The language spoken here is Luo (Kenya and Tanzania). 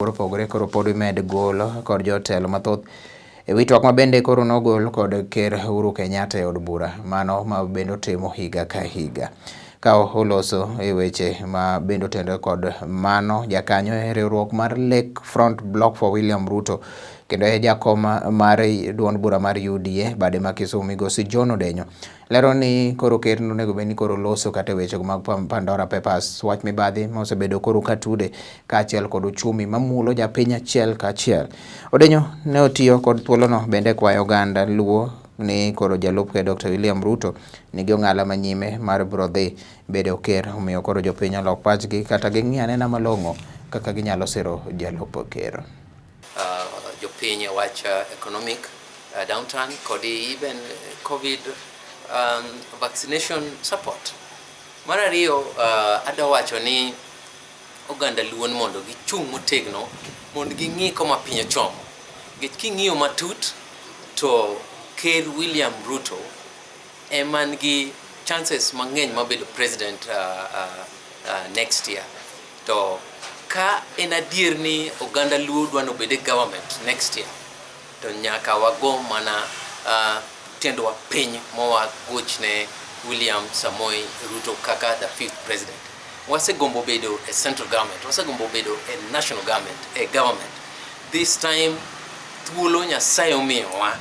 Opogore koro pod imed golo kod jotelo mathoth e wi twak ma bende koro nogol kod Ker Uhuru Kenyatta e od bura mano ma bende otimo higa ka higa ka oloso e weche ma bende otenore kod mano. Jakanyo e riwruok mar Lake Front Block for William Ruto kendo e jakom mar duond bura mar UDA bade ma Kisumu, migosi John Odenyo, lero ni koro ker nonego bed ni koro loso kata e weche mag Pandora Papers, wach mibadhi ma osebedo koro katude kaachiel kod uchumi mamulo japiny achiel kaachiel. Odenyo ne otiyo kod thuolono bende kwayo oganda Luo ni koro jalup ker Dr. William Ruto nigi ong'ala manyime mar biro dhi bedo ker, omiyo koro jopiny olok pachgi kata ging'i anena malong'o kaka ginyalo siro jalup ker. Jopiny e wach economic downturn kod even COVID vaccination support. Mar ariyo, adwa wacho ni oganda Luo ni mondo gichung' motegno mondo ging'i koma piny ochomo. Nikech king'iyo matut to Ker William Ruto ema nigi chances mang'eny mar bedo president next year. To ka en adier ni oganda Luo dwa nobed e government next year, to nyaka wago mana tiendwa piny mawagoch ne William Samoei Ruto kaka the fifth president. Wasegombo bedo e central government, wasegombo bedo e national government, e government. This time thuolo Nyasaye omiyowa.